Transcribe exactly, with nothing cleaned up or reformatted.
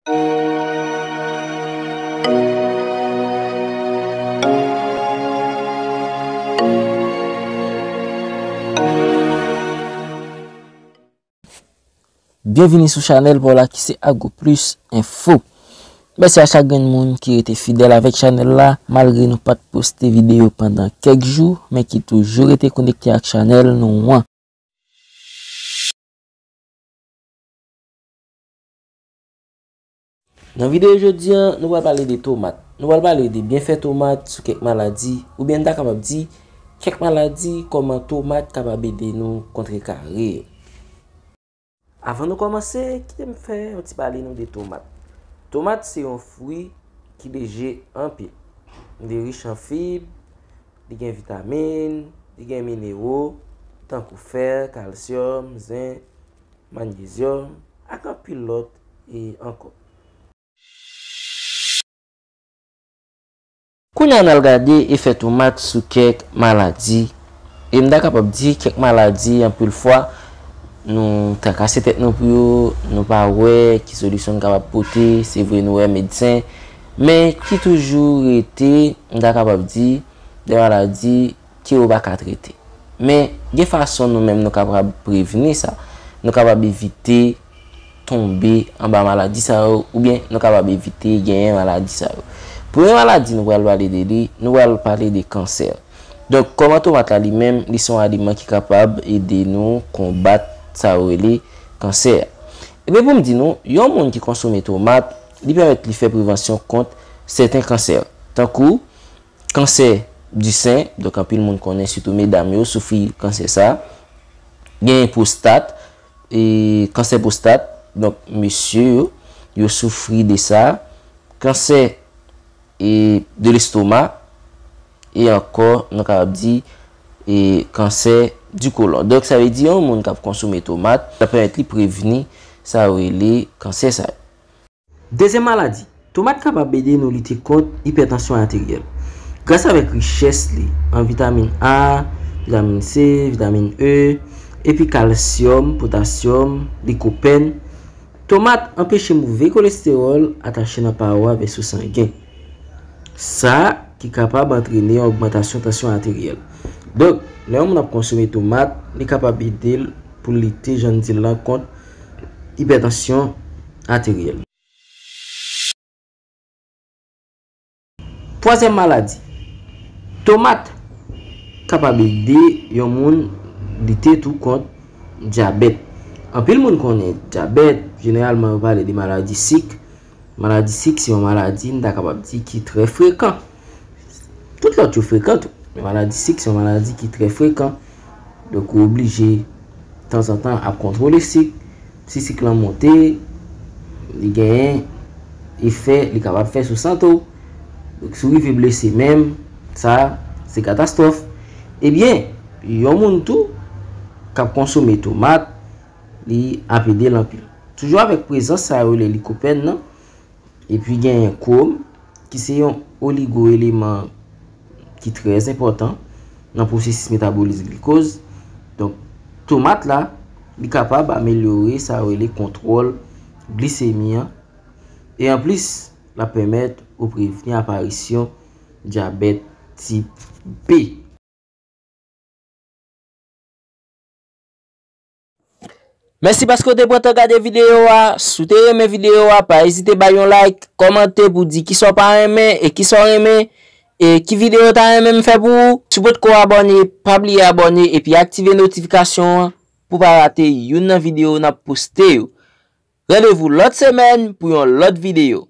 Byenvini sou chanèl pa w la ki se Ago Plus Info. Mèsi a chak grenn moun ki rete fidèl avèk chanèl la, malgre nou pa t poste videyo pandan kèk jou, men ki toujou rete konekte ak chanèl nou an. Nan videyo jodi a, nou pral pale de tomat. Nou pral pale de byenfè tomat sou kèk maladi, oubyen n ta kapab di, kèk maladi, kòman tomat kapab ede nou kontrekare yo. Avan nou kòmanse, kite m fè yon ti pale nou de tomat. Tomat se yon fwi ki leje anpil. Li rich an fib, li gen vitamin, li gen minero, tankou fè, kalsyòm, zen, manyezyòm, ak anpil lòt e ankò. Kounye a n al gade efè tomat sou kèk maladi. E m ta kapab di kèk maladi, anpil fwa, nou trakase tèt nou pou yo, nou pa wè ki solisyon n kapab pote, se vre nou wè medsen, men ki toujou rete, m ta kapab di, de maladi ke yo pa ka trete. Men, gen fason nou menm nou kapab prevni sa. Nou kapab evite tonbe anba maladi sa yo, oubyen nou kapab evite genyen maladi sa yo. Premye maladi nou pral pale de li, nou pral pale de kansè. Donk, kòman tomat la li menm, li se yon aliman ki kapab ede nou konbat sa yo rele kansè. Ebyen, pou m di nou, yon moun ki konsome tomat, li pèmèt li fè prevansyon kont sèten kansè, tankou kansè di sen, donk anpil moun konnen, sitou medam yo, soufri kansè sa. Genyen pwostat, e kansè pwostat, donk mesye yo, yo soufri de sa. Kansè, e, de lestoma, e ankò, nou kapab di, e kansè di kolon. Donk, sa vle di, yon moun k ap konsome tomat, sa pèmèt li prevni sa yo rele kansè sa yo. Dezyèm maladi, tomat kapab ede nou lite kont ipètansyon ateryèl. Gras avèk richès li an vitamin A, vitamin C, vitamin E, epi kalsyòm, potasyòm, likopèn, tomat anpeche move kolestewòl atache nan pawa vèso sangen. Sa ki kapab antrene yon ogmantasyon tansyon ateryèl. Donk, lè yon moun ap konsome tomat, li kapab ede l pou lite, jan n di l lan, kont ipètansyon ateryèl. Twazyèm maladi. Tomat kapab ede yon moun lite tou kont dyabèt. Anpil moun konnen dyabèt, jeneralman yo pale de maladi sik. Maladi sik se yon maladi, n ta kapab di, ki trè frekan. Tout lòt yo frekan tou, men maladi sik se yon maladi ki trè frekan. Donk, ou oblije, tanzantan, ap kontwole sik. Si sik lan monte, li genyen efè li kapab fè sou sante w. Donk, si w rive blese menm, sa, se katastwòf. Ebyen, yon moun tou k ap konsome tomat, li ap ede l anpil. Toujou avèk prezans sa yo rele likopèn nan, epi genyen kwòm, ki se yon oligo-eleman ki trè enpòtan nan pwosesis metabolis glikoz. Donk, tomat la, li kapab amelyore sa yo rele kontwòl glisemi an. E anplis, l ap pèmèt ou prevni aparisyon dyabèt tip B. Mèsi paske w te pran tan gade videyo a. Si w te renmen videyo a, pa ezite bay yon like, kòmante pou di kisa w pa renmen e kisa w renmen, e ki videyo w ta renmen m fè pou ou. Si w potko abòne, pa bliye abòne epi aktive notifikasyon an pou w pa rate youn nan videyo n ap poste yo. Randevou lòt semèn pou yon lòt videyo.